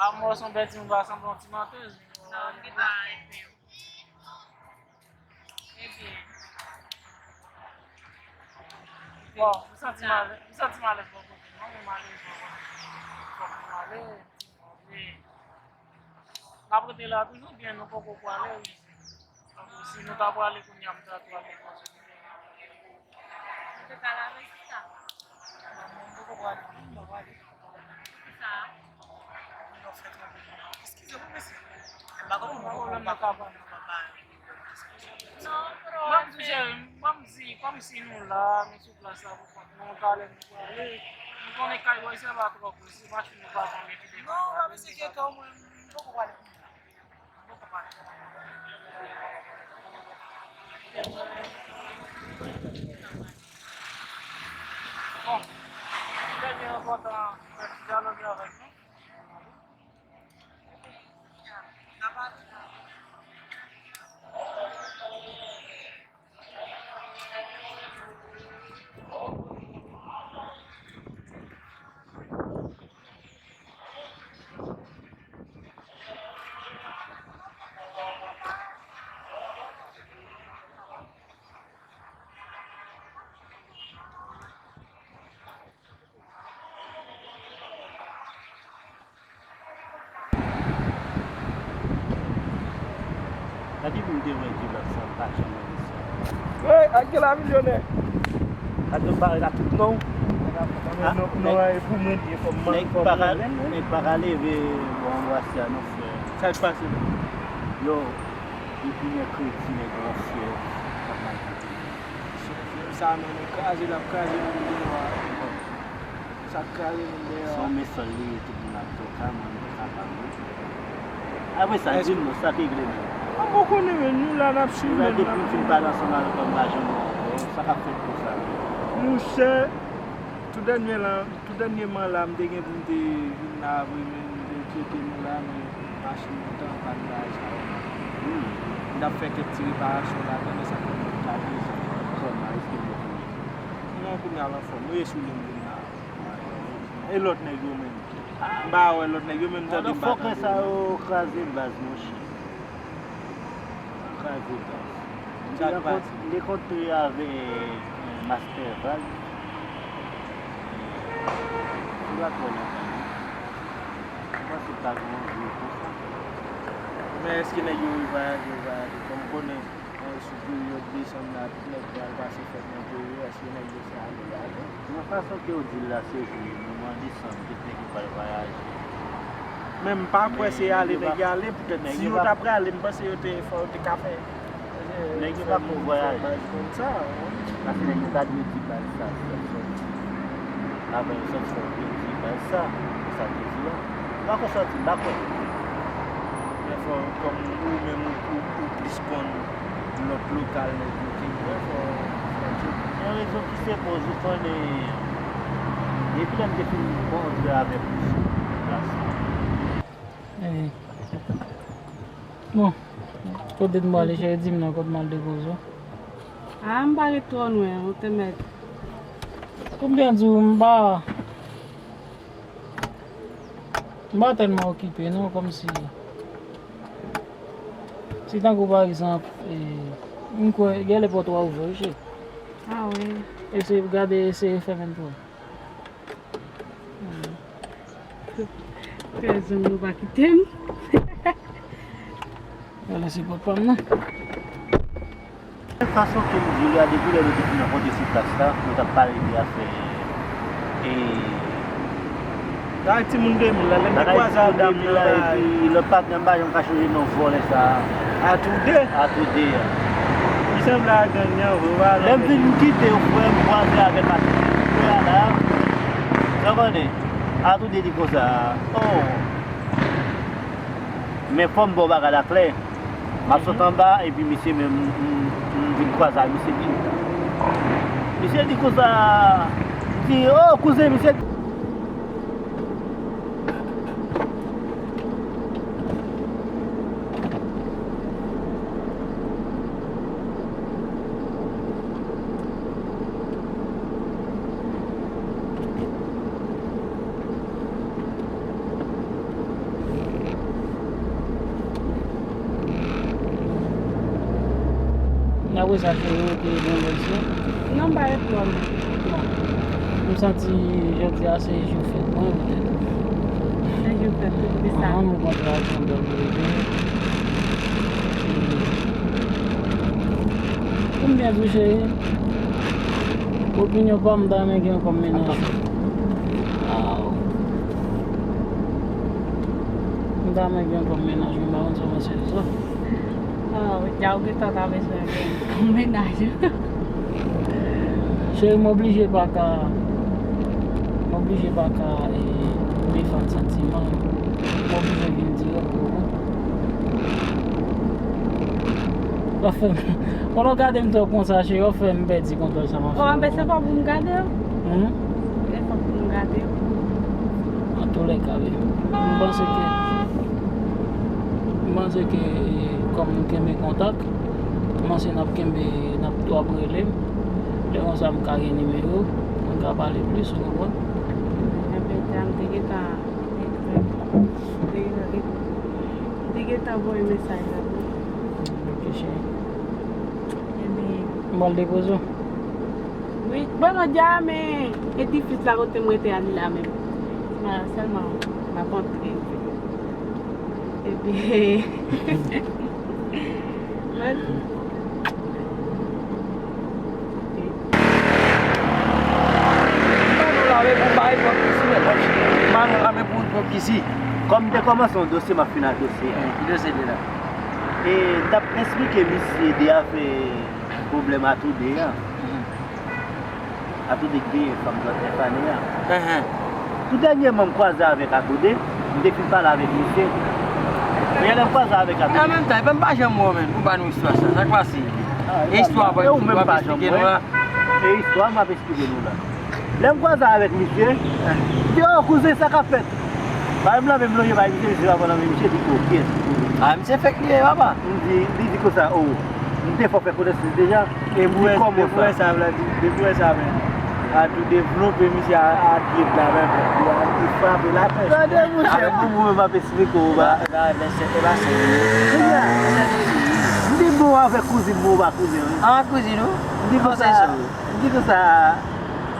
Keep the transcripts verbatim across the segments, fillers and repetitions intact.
A mò, se yon bèl timoun, pa sanble yon ti mantèz. Non, m gentan enpe yo. Ebyen. Bon, m santi m alèz, m santi m alèz bò kote. Mwen menm alèz bò kote. Fòk nou ale, ti manje. N ap rete la toujou, byen nou poko pwale, wi. Tankou si nou ta pwale kounye a, m ta pwale kounye a. Ou te ka lave sista? Non, mwen, m poko pwale, non, m pa pwale. Kisa? Eskize mwen, mesye. M pa konn pwoblèm nan ka ban nou, papa. Non, bro. Ban m di, cheri, ban m di, kòmsi nou la, nou sou plas la pou kont nou, talè nou pwale. Nou konnen kay bòy sa pa twò koze, machin nou pa konn epi devan. Non, pa bezwen enkyete w, mwen, m poko pwale kounye a. Bon, trè byen, enpòtan fè ti dyaloge avèk nou. Gade moun te wè Djilak sa, m pa janm wè mesye. Hey, ak gen la milyonè. Ak gen parèt a tout non. Non, non, e pou mwen, e fò m nèg pa ka, nèg pa ka leve, bon, anbrase a non, frè. Sa k pase la? Yo, depi mèkredi, nèg an fyèv, k ap maltrete. Sa, men, men kraze l ap kraze moun deyò a. Sa k kraze moun deyò a. Se yon mesòl li ye, tout moun ap toka, mwen m te kapab wi. Apre sa, di m non, sa k regle menm? Mwen m konnen, men nou la n ap swiv menm. Depi m fin pale ansanm avèk ou, m pa janm wè w ankò. Sa k ap fèt konsa? Monchè, tou dènye lan, tou dènyèman la, m te gen pou m te vin la vre, men m te enkyete nou la, men machin nan t anpàn la, sa yo. Hmm. M t ap fè kèk ti reparasyon ladan, men sa fè m ta bezwen. Kòman, èske w byen? Non, kounye a l anfòm. Rete sou liy m vin la. E lòt nèg yo menm? M pa wè lòt nèg yo menm tande m pa tande yo. Fòkè sa yo kraze baz, monchè. Kraze baz. Sa k pase? Li kontre avè, eh, Master Vag. Ou pa twò nan tan. Ou panse pa gen yon jou konsa? Men èske nèg yo revayaje, revayaje? Kòm konnen, eh, sou peryòd desanm la, tout nèg pral pase fèt nan peyi yo, èske nèg yo se ale, y ale? Nan fason ke w di l la, se vre, nou mande sanm, tout nèg yo pral vwayaje. Men m pa kwè se ale nèg yo ale, poutèt si yo ta prale, m panse yo te, fò yo te ka fè, eh, nèg yo pa ko vwayaje. Fè baz konn sa, wi. Paske nèg yo ta dwe di baz sa, fò yo sòti. Avan yo sòti, fò yo te di baz sa, se sa m te di a. Ou pa ko sòti, m pa kwè. Men fò, kòm ou menm, ou, ou, ou plis konn lòt lokal nèg yo ke mwen, fò, fò w tcheke. Yon rezon ki se koz ou konnen, depi lè m te fin kontre avèk ou sou plas la. Eh. Bon, kote n prale, cheri, di m non, kote m al depoze w? Ah, m pa ret twò lwen, ou te mèt. Konbyen di w m pa, m pa tèlman okipe, non, kòmsi. Si tankou pa egzanp, eh, m kwè, gen lè pòt ou a ouvè, wi, cheri. Ah, wi. Eseye gade, eseye fèmen l pou mwen. Trè zanmi nou pa kite m. Wala se papa m nan. Fason ke m di w la, depi lè nou te fin rankontre sou plas la, nou t ap pale de afè, e, bagay timoun de mil la, lè m te kwaze ak de mil la, epi lòt patnè m pa janm ka chonje non vòlè sa a. Atoude. Atoude a. Li sanble ak gang nan vre, w pa. Lè m vin kite w, frè, m kwaze avèk Atoude a la. Sa w konnen? Atoude di konsa, oh. Men fò m ba w bagay la klè. M ap sot anba, epi misye menm, m, m, m vin kwaze ak misye pi. Misye di konsa, di, "Oh, kouzen," misye. Apre sa, cheri, ou te gen bèl sou? Non, m pa ret twò, non. Bon. M santi jodi a se jou fèt mwen, petèt. Se jou fèt ou, se sa. Ahan, m kontre ak yon bèl bebe. Pou m byen di w, cheri, opinyon pa m, m ta renmen gen kòm mennaj. Aw. M ta renmen gen kòm mennaj, men m pa konn sa w panse de sa. Oh, deja w gentan ta bezwen gen kòm mennaj. Cheri, m oblije pa ka, m oblije pa ka, e, defann santiman yo. M oblije vin dirèk, ou konprann? W ap fè m, w ap gade m twòp konsa, cheri, w ap fè m pèdi kontwòl sa m ap fè. Oh, men se pa pou m gade w. Hmm? Se pa pou m gade w. Antoulèka, wi. M panse ke, m panse ke, e, kòm nou kenbe kontak, m panse n ap kenbe, n ap, w ap rele m. Lè konsa, m ka gen nimewo, m ka pale plis, ou konprann? Ebyen, m te gentan ekri. M te gentan, m te gentan voye mesaj la. Ok, cheri. Ebyen. M pral depoze w. Wi, bon, non, dja, men edifis la kote m rete a, li la menm. Mwen sèlman m ap antre. Epi, mwen, Manon la, men pou bay pwòp isi, men. Manon la, men pou pwòp isi. Kòm m te kòmanse yon dosye, m ap fini ak dosye a. Ki dosye li la? E, t ap esplike misye de afè pwoblèm a toude a. Mhm. Atoude k genyen fanm trannèf ane a. Enhen. Tou dènyèman, m kwaze avèk Atoude, m te fin pale avèk misye. Men lè m kwaze avèk Atoude. An menm tan, epi m pa janm wè w, menn, pou ba nou istwa sa. Sa k pase? Ah, e istwa, e ou menm w ap pa janm esplike nou la. E istwa m ap esplike nou la. Lè m kwaze avèk misye, m di, "Oh, kouzen, sa k ap fèt?" Bay m lanmen, m lonje bay misye, misye pa pran lanmen, misye di, "Oh, kiyès?" Ah, misye fèk li ye, papa. M di, li di konsa, "Oh, m te fè w fè konesans deja." Depi wè, depi wè sa, vle di, depi wè sa, men, Atoude devlope misye a, atlèt la, men, li, li frape la, men. Tande, monchè, pou mwen, m ap esplike w, ba. Ba, ba, men se, e ba se. Kounye a, m te bon avèk kouzin mwen, ou pa konnen, wi. Ah, kouzin ou? M di konsa, m di konsa,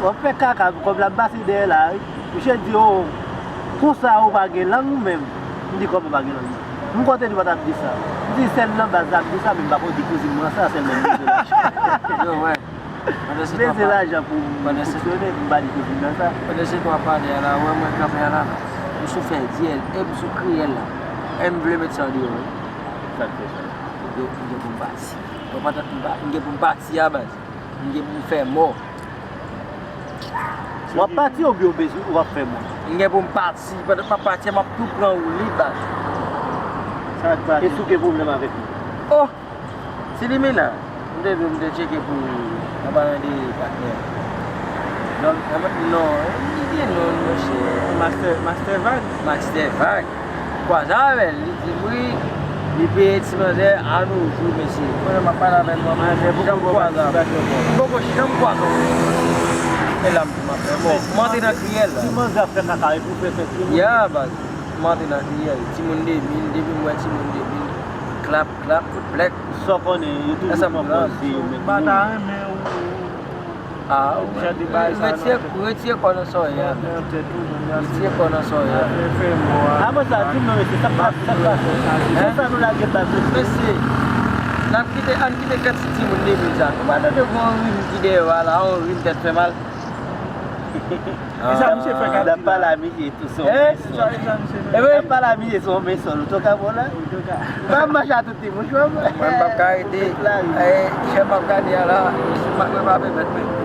w ap fè kaka, kòb la, m pase dèyè la, wi. Misye di, "Oh, konsa ou pa gen lang ou menm?" M di, "Kòman pa gen lang?" M konnen li pa t ap di sa. M di, "Sèl nan baz la ap di sa, men m pa konn di kouzin mwen sa, sèlman m bezwen lajan." Yo, wè. Pandan se tan w ap pale, m bezwen lajan pou m fonksyone, m pa di kouzin nan sa. Pandan se tan w ap pale a la, wè mwen kanpe a la, m sou fè dyèl, e m sou kriyèl la. E m vle met sa deyò, wi. Sa k fè sa? M gen, m gen pou m pati. Mwen pa t, m pa, m gen pou m pati a baz. M gen pou m fè mò. W ap pati oubyen w bezwen, w ap fè mò? M gen pou m pati. Pandan m ap pati a, m ap tou pran woulib baz. Sa k pase? E si w gen pwoblèm avèk li? Oh! Ti Limena, m te di w m te tcheke pou w, an palan de patnè. Non, non, li gen non l, monchè. Master, Master Vag? Master Vag. Kwaze avè l, li di m wi, li peye ti manzè a no jou, mesye. Kounye a m ap pale avè nou an, m poko janm kwaze avè l. M poko janm kwaze avè l. E la m di m ap fè mò. M antre nan kriyèl la. Ti manzè ap fè kaka, epi w fè fè ti manzè. Ya, baz. M antre nan kriyèl. Timoun de mil, depi m wè timoun de mil, klap, klap, kout plèk. Sa w konnen, yo toujou pran pòz se yo menm. M pa ta renmen ou. Ah, ou jan de bagay sa retire, retire kò nan sa w ye a. Retire kò nan sa w ye a. Apre sa, di m non, mesye, sa k pase, sa k pase? Se sa nou lage baz yo. Mesye, n ap kite, ann kite kantite timoun de mil sa. Nou pa tande gon rim ki dèyè w a la, yon rim tèt fè mal. Kisa misye fè k ap di la? N ap pale a misye tou, se yon mesòl. N ap pale a misye, se yon mesòl. Ou toka bon la? Ou pa mache a tout timoun, chwa mwen. Mwen, m p ap ka rete. Chèf ap gade a la, mwen pa pèmèt mwen.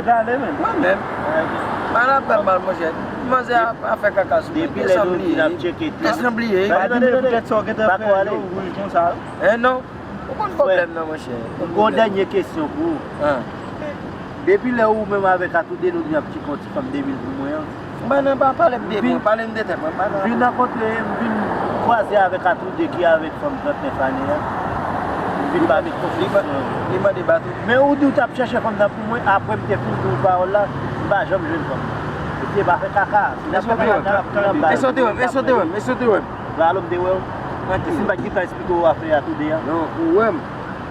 Gade, men. Mwen menm. Malè ap fè mal, monchè. Manzè a, a fè kaka sou mwen. Depi lè nou di n ap tcheke tout. Kèsan bliye? Pa di m poutèt sa w gentan fè yo wouj konsa. Hein, non. Ou konn pwoblèm nan, monchè. Gon dènye kesyon pou ou. Depi lè ou menm avèk Atoude nou di n ap tcheke yon ti fanm de mil pou mwen an. Mwen nan pa pale m de mwen, pale m de tèt mwen, pa nan. Vin rankontre, m vin kwaze avèk Atoude ki avèk fanm trant nèf ane a. M vin ba met konfyans nan. Li mande bato. Men ou di w t ap chèche fanm nan pou mwen, apre m te fin di w pawòl la, m pa janm jwenn fanm nan. Mesye pa fè kaka. Si n ap fè kaka, n ap ba. Èske w te wè m? Èske w te wè m? Èske w te wè m? Alò m te wè w. Tranquille. Si m pa t gentan eksplike w afè Atoude a. Non, ou wè m.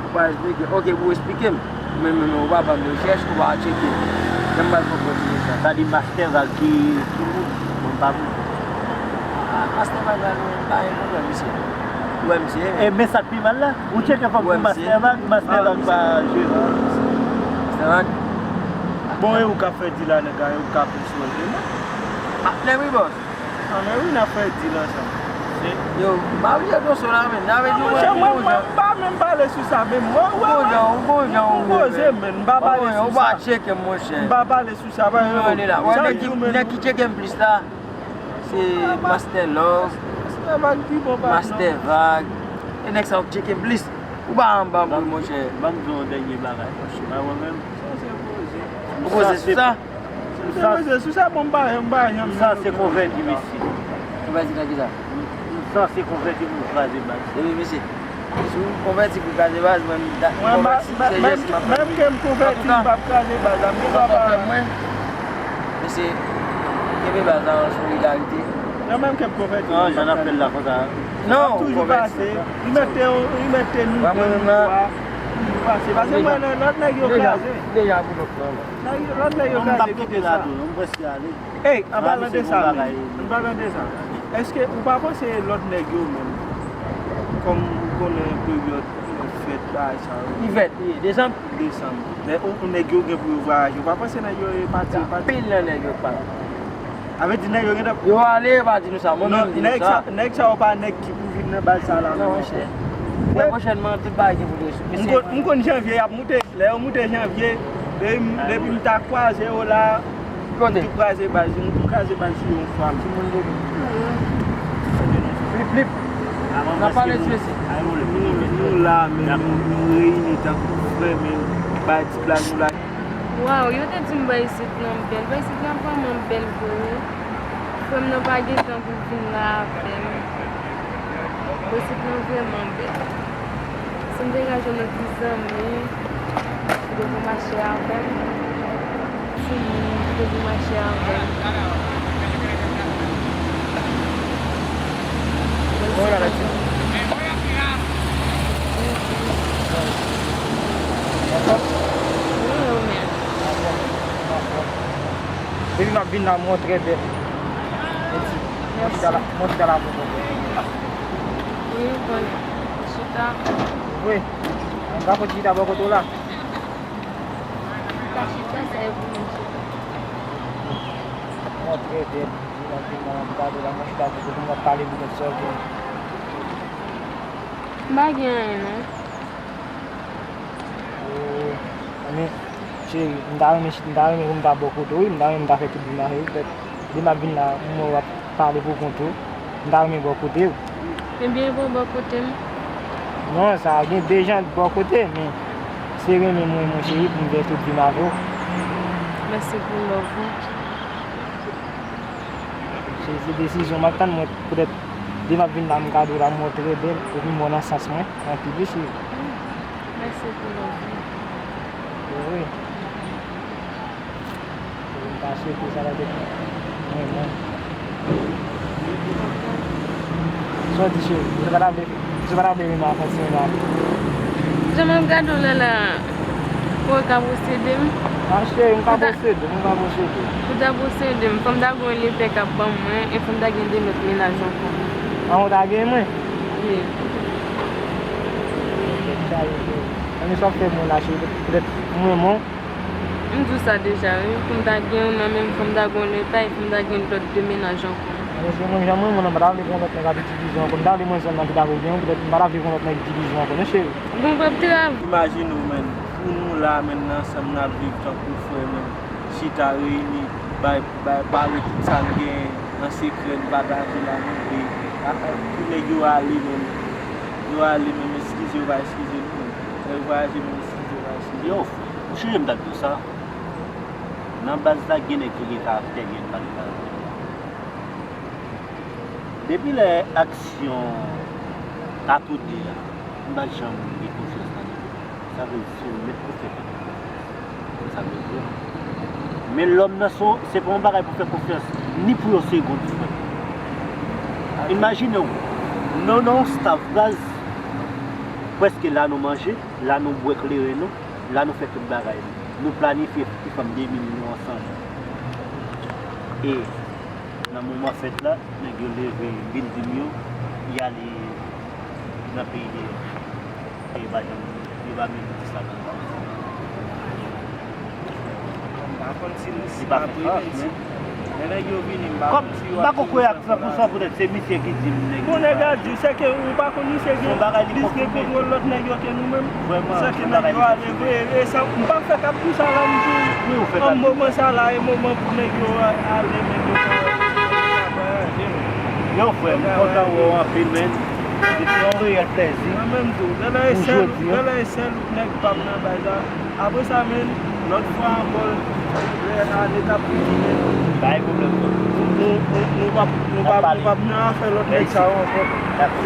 Ou pa eksplike. Ok, pou w eksplike m. Men, men, men, ou pa ban m rechèch, ou pa tcheke m. Jan m pral konprann sa. Sa di Master Vag ki, ki moun? Mwen pa moun. Ah, Master Vag la, nou, pa gen pwoblèm, mesye. Ou wè misye? E, men sa k pi mal la, ou tcheke fanm pou Master Vag, Master Vag pa jere. Master Vag. Bon, e ou k ap fè di la, nèg la, e ou k ap sou l, non? Patnè m wi, bòs. Anmè wi, n ap fè dil ansanm. Yo, m pa bliye Gonzo la, men. N a vle di, monchè, mwen, mwen pa menm pale sou sa, men mwen, ou gon jan, ou gon jan, ou poze, men m pa pale sou sa. Ou pa tcheke m, monchè. M pa pale sou sa, pa gen pwoblèm. Nèg ki, nèg ki tcheke m plis la, se Master Love, Master Vag. E nèg sa yo k tcheke m plis. Ou pa anba m, monchè. Ban m di w yon dènye bagay, monchè. Pa wè menm. Ou poze sou sa? M sanse, sou sa, bon, m pa, m pa janm. M sanse konvèti, mesye. Konvèti nan kisa? M sanse konvèti pou m kraze baz. Epi, mesye, si w konvèti pou kraze baz, mwen, m da-, konvèti, se jès m ap fè. Menm ke m konvèti, m p ap kraze baz la. M gen dwa pa. Mesye, kenbe baz la an solidarite. Non, menm ke m konvèti, non, jan n ap fè l la konsa. Non, toujou pase. Li mete, li mete nou de, nou twa. Toujou pase. Pase mwen, lòt nèg yo kraze. Deja pou lòt nan. Lòt nèg yo kraze, kite sa. Ey, an palan de sa menm, an palan de sa, èske ou pa panse lòt nèg yo menm, kòm ou konnen peryòd fèt bagay sa yo? Li fèt, li ye, desanm. Desanm. Men ou, ou nèg yo gen pou yo vwayaje, ou pa panse nèg yo pati, yo pati? Pil nan nèg yo pati. Sa vle di nèg yo gentan. Yo ale, yo pa di nou sa, mwen menm m di nou sa. Nèg sa yo pa nèg ki pou vin nan baz sa la menm ankò. Trè pwochènman, tout bagay gen pou yo sou. M konn, m konn janvye y ap moute. Lè yo moute janvye, depi m, depi m ta kwaze yo la, m tou kraze baz, m tou kraze baz sou yo yon fwa. Flip, flip. N ap pale sou esi. Nou la, men nou, nou reyini tankou frè, men bay ti blag nou la. Waw, yo te di m bò isit lan bèl. Bò isit lan vrèman bèl vre wi. Frè m nan pa gen tan pou l vin la avè m. Bò isit lan vrèman bèl. Si m te ka jwenn yon ti zanmi ki te pou mache avè m, timoun ki te pou mache avè m. Bò isit lan. Wi, ou menm. Depi m ap vin la, m wè w trè bèl. Mèsi. Mwen chita la, mwen chita la pou ou. Wi, m konnen. Chita. Wi. M ka pot chita bò kote w la? M ka chita, sa e pou mwen chita. Mwen trè bèl. Depi m ap vin la, m ap gade w la, mwen chita pou ou, m ap pale pou mwen sèl pou ou. M pa gen anyen, non. Oh, men, cheri, m ta renmen, m ta renmen pou m ta bò kote w, wi, m ta renmen m ta fè tout vi m avè w, petèt, depi m ap vin la, m wè w ap pale pou kont ou, m ta renmen bò kote w. Ebyen, e pa w bò kote m? Non, sa gen de jan bò kote, men se renmen mwen, mon cheri, pou m fè tout vi m avè w. Mèsi pou love ou. Se, se desizyon m ap tann, mwen, poutèt, depi m ap vin la, m gade w la, m wè w trè bèl, epi m wè w nan sans mwen, anpil, wi, cheri. Mèsi pou love ou. Wi. M ta swete sa va te mwen menm. Sa w di, cheri? Misye pa ta vle, misye pa ta vle vin nan santiman. Jan m ap gade w la la, ou ka posede m? Ah, cheri, m ka posede w, m ka posede w. Ou ta posede m, fò m ta gen yon lepè k ap ban mwen, e fò m ta gen de lòt mennaj ankò. Ah, ou ta gen mwen? Wi. Sa ye, cheri. Ann, sa w fè mwen la, cheri, poutèt mwen, mwen. M di w sa deja, wi. Pou m ta gen youn nan men m, fò m ta gen yon lepè, fò m ta gen lòt de mennaj ankò. Mesye, mwen, jan mwen, mwen, m pa ta vle gen yon lòt nèg ap itilize w ankò. M ta vle mwen sèl nan ki ta vle gen w, poutèt m pa ta vle gen yon lòt nèg itilize w ankò, non, cheri. Bon, w ap trav. Imajine w, menn. Pou nou la menm nan ansanm n ap viv tankou frè menm, chita reyini, bay, bay, pale tout sa n genyen an sekrè, n pataje la menm, e, a, a, pou nèg yo ale menm, yo ale menm, eskize yo pa eskize nou menm, lè yo vwayaje menm, eskize yo pa eskize nou. Yo, m chonje m t ap di w sa, nan baz la gen nèg ki gen karaktè, gen nèg ki pa gen karaktè. Depi lè aksyon atode a, m pa t janm gen konfyans nan nèg yo. Sa vle di se yon mèt pou fè pèp la konfyans. Sa vle di. Men lòm nan se, se pa yon bagay pou fè konfyans ni pou yon segonn, frè. Imajine w, nou nan yon staff baz, prèske la nou manje, la nou bwè kleren nou, la nou fè tout bagay nou. Nou planifye pou fanm de mil nou ansanm. E nan moman fèt la, nèg yo leve bilding yo, y ale nan peyi deyò. E yo pa janm, yo pa menm di sa konsa. M pa konn si l, si l ap reyisi. Lè nèg yo vini, m pa konn si yo ap fini sa. Kòm m pa ko kwè ak san pou san poutèt se misye ki di m nèg yo pa. Bon, nèg la di, sèke ou pa konn misye gen plis gen kontwòl lòt nèg yo ke nou menm. Vrèman, sèke nèg yo ale vre. E sa, m pa fèk ap di sa la, m di w, moman sa la, e moman pou nèg yo ale, nèg yo pa, pa, pa, pa, yo frè, m kontan wè w anpil, men. Se te yon reyèl plèzi. Mwen menm tou, lè la e sèl, lè la e sèl nèg pa m nan baz la. Apre sa, men, lòt fwa ankò, lè ane t ap vini, men, pa gen pwoblèm, non. Nou, nou, nou, nou p ap, nou p ap, nou p ap nan afè lòt nèg sa yo ankò.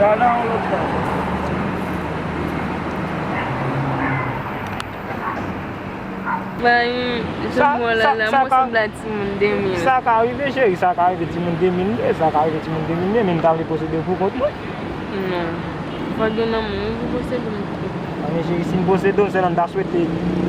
Jana yon lòt fwa. Bay, jan mwen la, la, mwen sanble a timoun de mil. Sa ka rive, cheri, sa ka rive, timoun de mil ye, sa ka rive, timoun de mil ye, men m ta vle posede w pou kont mwen. Non. Fòk gen nan men w pou posede m. A, men cheri, si m posede w, m sèlman m ta swete,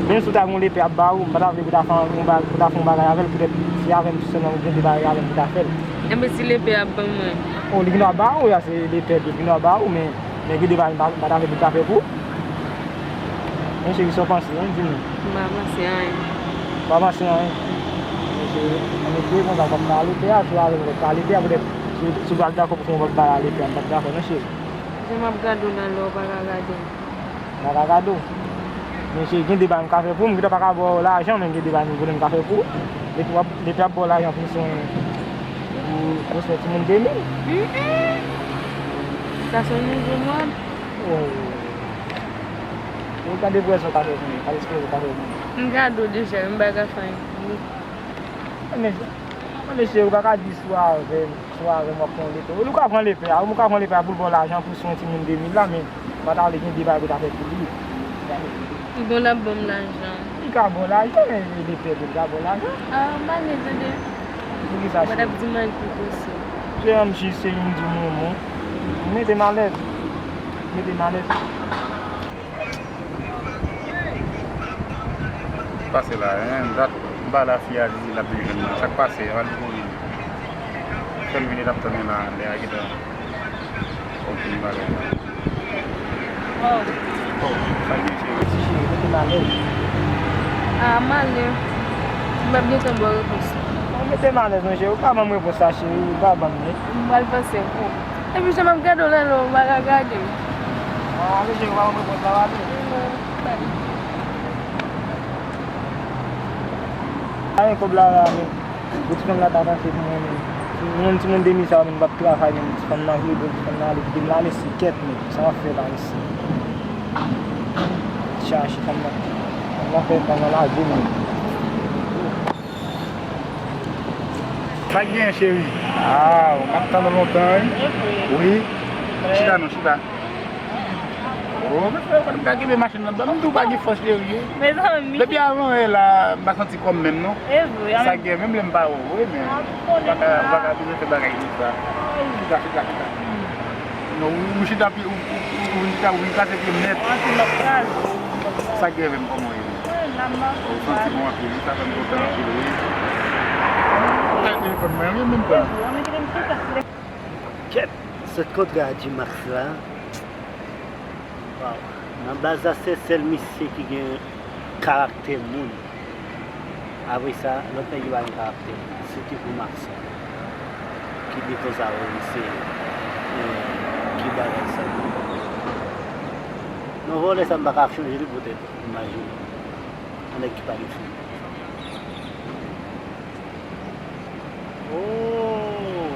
menm si w ta gen yon lepè ap ba ou, m pa ta vle pou ta fè yon ba-, pou ta fè yon bagay avè l, poutèt se avè m sèlman ou gen de bagay avè m pou ta fè l. Enben, si lepè ap ban mwen? O, li gen dwa ba ou, ya, se lepè li gen dwa ba ou, men, men gen de bagay m pa, m pa ta vle pou ta fè pou ou. Men cheri, sa w panse, hein, di m non. M pa panse anyen. Ou pa panse anyen? Men cheri, ann eseye konsa, w p ap pale pè a, si w ale, w p ap pale pè a, poutèt si, si w pral dakò pou fè yon lòt bagay ale pè a, m p ap dakò non, cheri. Jan m ap gade w la, lè w pa ka gade m. M pa ka gade w. Men cheri, gen de bagay m ka fè pou ou, m gentan pa ka ba w lajan, men gen de bagay m konnen m ka fè pou ou. Depi w ap, depi ap ba w lajan pou swen, pou, pou swen timoun de mil. Mm, mm. Sa se yon nouvo mòd. Oh. Ou tande pwèzon ka fè pou mwen, pa eksplore ka fè pou mwen. M gade w deja, m pa ka fè anyen pou ou. Men, men cheri, ou pa ka di si w avè m, si w avè m w ap pran lepè. Ou ka pran lepè a, ou ka pran lepè a pou l ba w lajan pou swen timoun de mil la, men m pa ta vle gen de bagay pou ta fè pou li. Li bon, l ap ban m lajan. Li ka ba w lajan, men lepè tou, li ka ba w lajan. Ah, m pa gen tande. Poukisa, cheri? Ou pa t ap di m anyen pou kòse. Cheri, m jis se yon di w non, non. Mete m alèz. Mete m alèz. Pase la, hein, dat m pale a fi a, li di l ap vin jwenn mwen. Sa k pase? Al pou vin. Fè l vini, l ap tann la, lè a gentan. Okenn bagay la. Oh. Oh, sa gen, cheri? Ti cheri, mete m alèz. Ah, malè. M p ap gentan ba w repons. Oh, mete m alèz, non, cheri. Ou pa ban m repons la, cheri. Ou pa ban m li. M pral panse pou ou. Epi, jan m ap gade w la, non, ou pa ka gade m. Ah, men cheri, ou pa ban m repons la, pale. Non, pale. Ayen kòb la la, men. Pou ti fanm la ta panse pou mwen menm. Mwen menm timoun de mil sa yo menm m p ap travay menm, ti fanm nan vle bon, ti fanm nan ale kite m la, men sikèt menm, sa m ap fè la isi? Chache fanm nan, fanm nan fè fanm nan lage menm. Sa k genyen, cheri? Ah, m ap tann ou lontan, wi. Wi. Chita non, chita. Oh, men frè, fò m ka kenbe machin nan. M di w pa gen fòs, cheri. Mezanmi. Depi avan yè la, m pa santi kò m menm, non. E vre, sa gen, menm lè m pa wè w, wi, men ou pa ka, ou pa ka bezwen fè bagay konsa. Chita, chita, chita. Non, ou, ou chita pi, ou, ou, ou, ou chita, ou vin kase pye m nèt. Sa gen menm kòman w ye? Ou santi bon anpil, wi, sa fè m kontan anpil, wi. Gade telefòn mwen, wi, menm tan. Kèt, sòt kontra a G-Max la. Waw. Nan baz la, se sèl misye ki gen karaktè moun. Apre sa, lòt nèg yo pa gen karaktè moun. Sitou pou Max la. Ki de konsa, wè, misye, eh, ki bagay sa. Non, vòlè sa, m pa ka chanje li poutèt imaj li. Yon nèg ki pa gen fim. Oh,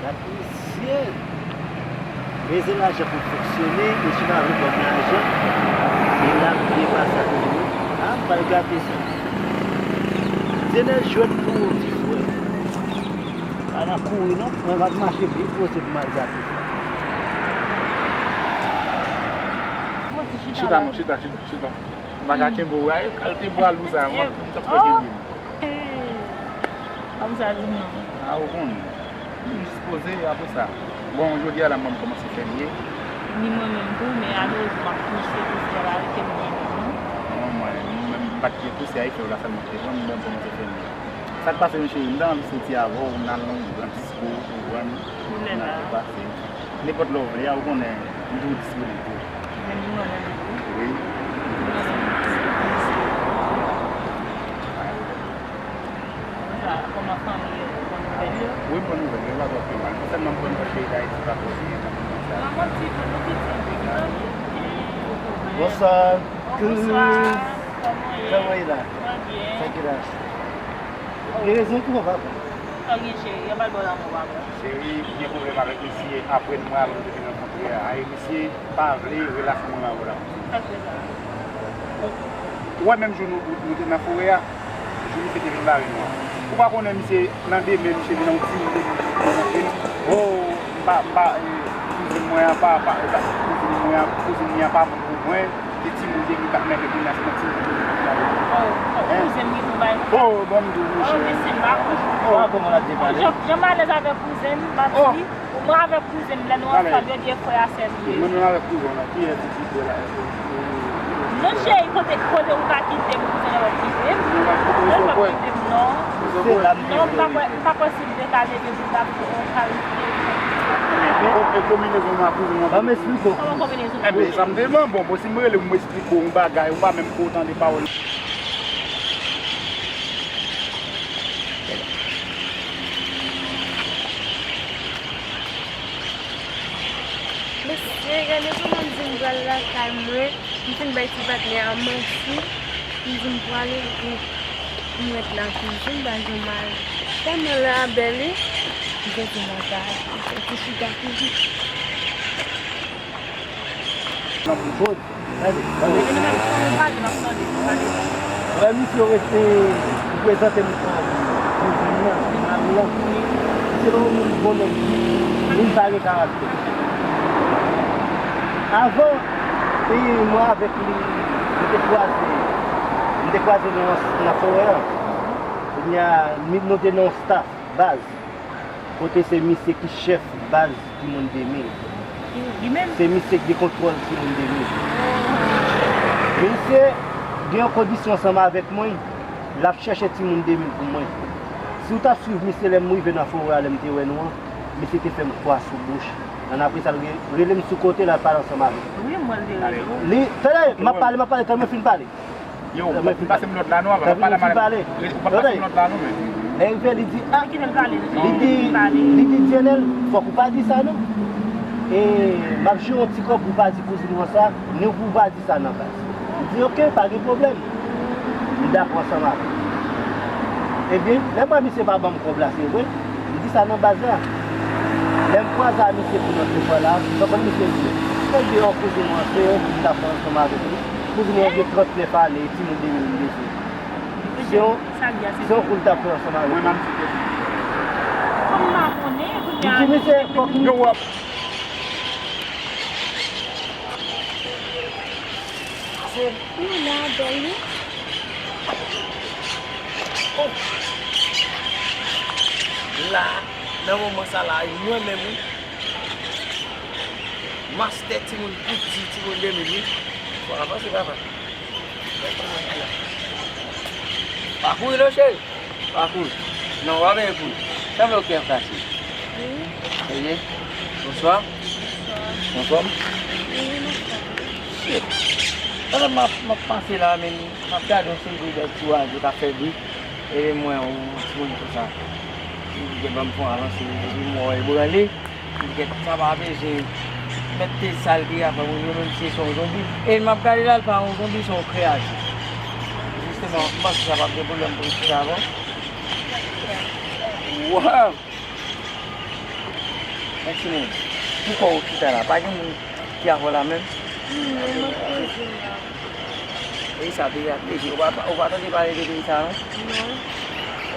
gad misye. Bezwen lajan pou fonksyone, mesye pa vle ban m lajan. E l ap vle pase a kote mwen. Ah, m pral gate sa. Dyenèl jwèt pou ou, ti frè. Pa nan kouri non, mwen pa t mache byen poze pou m al gate sa. Chita non, chita, chita, chita. M pa ka kenbe w, ay, kalte bwa lou sa, mwen, m t ap fè kenbe m. Kòmsa di non. A, ou konnen. M dispoze apre sa. Bon, jodi a la, mwen, m kòmanse fèmye. Ni mwen menm tou, men alerezman, m ap pouse, pouse a pa rete m byen non. Non, mwen, mwen menm, m pa t byen pouse, a efè w la sèlman te pran m, mwen, m kòmanse fèmye. Sa k pase, m cheri, m ta anvi soti avè w, n al nan yon gran disko, ou konprann? N al pase. Nenpòt lè w vle a, ou konnen, m toujou disponib pou ou. Menm mwen menm tou. Wi. Mwen menm tou. Konsa, kòman fanmi yo, bon nouvèl yo? Wi, bon nouvèl yo, pa twò pi mal. Sèlman m konn wè peyi Dayiti pa twò byen nan moman sa. Manman ti, nou pitit, nou pitit. Bonswa. Bonswa. Kòman w ye? Kòman w ye la? Mwen byen. Sa ki la? Gen rezon pou w, papa. Sa gen cheri, yo pral ba w lanmou, papa. Cheri, m gen pwoblèm avèk misye apre nou al nou te fin rankontre a. E misye pa vle relasyon mwen avè w la. Sa k fè sa? Ou wè menm jou nou, nou te nan forè a, jou misye te vin bare nou an. Ou pa konnen misye, nan demen, misye vin nan yon ti moute, oh, pa, pa, eh, kouzin mwen an, pa, pa, eh, pa, kouzin mwen an, kouzin li an pa bon pou mwen. Gen timoun depi k ap mète kounye a, se nan timoun depi k ap mète. Oh, oh, kouzin m gen pou bay. Oh, bon, m di w, monchè. Oh, mesye, m pa konn. Oh, kòman l ap depale? Jan, jan m alèz avèk kouzin m, m ap di, mwen avèk kouzin m, lè nou ansanm, yo di e frè a sè nou ye. Mwen menm avèk kouzin w la, kiyès ki pi bèl a? Non, cheri, kote, kote ou ka kite m, kouzin w ap kite m? Non, m ap kite w, non. Se la m te vle rete. Non, m pa kwè, m pa kwè si m te ka leve pou m ta fè yon kalite. Konbinezon mwen ak kouzin mwen. Ban m esplike w. Kòman konbinezon? Enben, sa m te, bon, bon, si m rele w, m esplike w yon bagay, ou pa menm ko tande pawòl. Mesye, gade kòman m di m pral lakay mwen. M fin bay ti patnè a manti. M di m pwale pou m ret nan kizin, m pa janm ale. Tèlman lè a bèl wi. M soti nan kay, m soti chita kizin. Nan pou chòt. Gade, gade. Wè misye rete pou prezante m kizin nan, mari an. Misye pa yon moun bon nèg ditou, moun pa gen karaktè. Avan, e mwen avèk li, nou te kwaze, nou te kwaze nan, nan forè an. Kounye a, nou te nan yon staff baz, kote se misye ki chèf baz Timoun de mil. Li menm? Se misye ki gen kontwòl Timoun de mil. Misye gen yon kondisyon ansanm avèk mwen, l ap chèche Timoun de mil pou mwen. Si w ta swiv misye lè m rive nan forè a, lè m te wè nou an, misye te fè m kwa sou bouch. Annapre sa, l re-, rele m sou kote, l al pale ansanm avè m. Wi, m wè l te rele w. Li, tande, m ap pale, m ap pale, tann mwen fin pale. Yo, pase m lòt la non, avan, m ap pale a madanm. Ou pa pase m lòt la non, men. Lè rive, li di, a, li di, li di, Dyenèl, fòk ou pa di sa non. E, m ap jere yon ti kòb pou w pa di kouzin mwen sa, ni pou w pa di sa nan baz. M di, oke, pa gen pwoblèm. M dakò ansanm avè l. Ebyen, lè m wè misye pa ban m kòb la, se vre, m di sa nan baz la. Lè m kwaze a misye pou n antre fwa la, m konprann misye di, mwen gen yon kouzin mwen, se yon moun m t ap fè ansanm avèk li. Kouzin mwen gen trannèf ane, timoun de mil m bezwen. Se yon, se yon kou l t ap fè ansanm avèk mwen. Kòm m pa konnen, kounye a, li di, mesye, fòk nou. Yo, w ap. Se ou la, bèl wi. Oh. La, nan moman sa la, mwen menm wi. Mastè timoun piti, timoun de mil wi. Fò avanse, papa. Pa kouri non, cheri. Pa kouri. Non, w ap veye kouri. Sanble w kè kase. Wi. Eye. Bonswa. Bonswa. Anfòm? Wi, anfòm. Shit. Pandan m ap, m ap pase la, men m ap gade yon seri de bèl ti wazo k ap fè bri. E mwen, yon timoun konsa. Li te ban m fon avanse, epi m wè w ebranle. M di kèt, sa pa bezwen mèt te sal ki afè moun yo, menm si se yon zonbi. E m ap gade la, l pa yon zonbi, se yon kreyati. Non, m panse sa p ap gen pwoblèm pou l chita avan. Waw! Mèsi, men. Poukò ou chita la? Pa gen moun ki avè w la menm? Non, m ap poze m la. Peyi sa, peyi a leje. Ou pa, ou pa tande pale de peyi sa, non? Non.